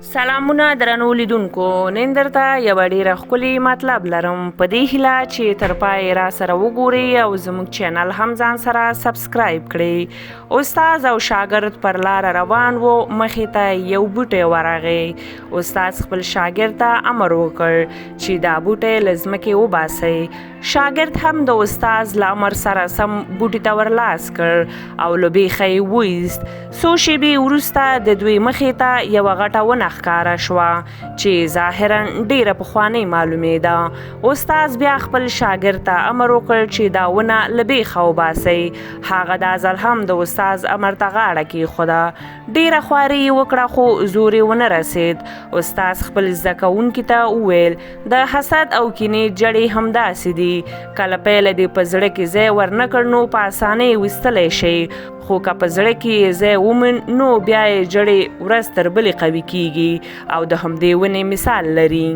سلامونه درنو لیدونکو، نن درته یوه ډیره ښکلې مطلب لرم. په دې هیله چې تر پای را سره وګورئ او زموږ چینل هم ځان سره سبسکرایب کړئ. استاد او شاګرد پر لاره روان وو، مخې ته یو بوټی ورغی. استاد خپل شاګرد ته امر وکړ چې دا بوټی له ځمکې وباسئ. شاګرد هم د استاد له امر سره سم بوټي ته ورلاس کړ او له بیخه یې وایست. څو شېبې وروسته د دوی مخې ته یوه غټه ونه ښکاره شوه چې ظاهرا ډېره پخوانۍ معلومېده. استاد بیا خپل شاګرد ته امر وکړ چې دا ونه له بیخه وباسئ. هغه دا ځل هم د استاد امر ته غاړه کېښوده. ډېره خواري یې وکړه خو زور یې ونه رسېد. استاد خپل زده کوونکي ته وویل، د حسد او کینې جړې همداسې دي، که له پیله دې په زړه کې ځای ورنه کړ نو په اسانۍ یې ویستلی شئ، خو که په زړه کې یې ځای وموند نو بیا یې جړې ورځ تر بلې قوي کیږي او د همدې ونې مثال لري.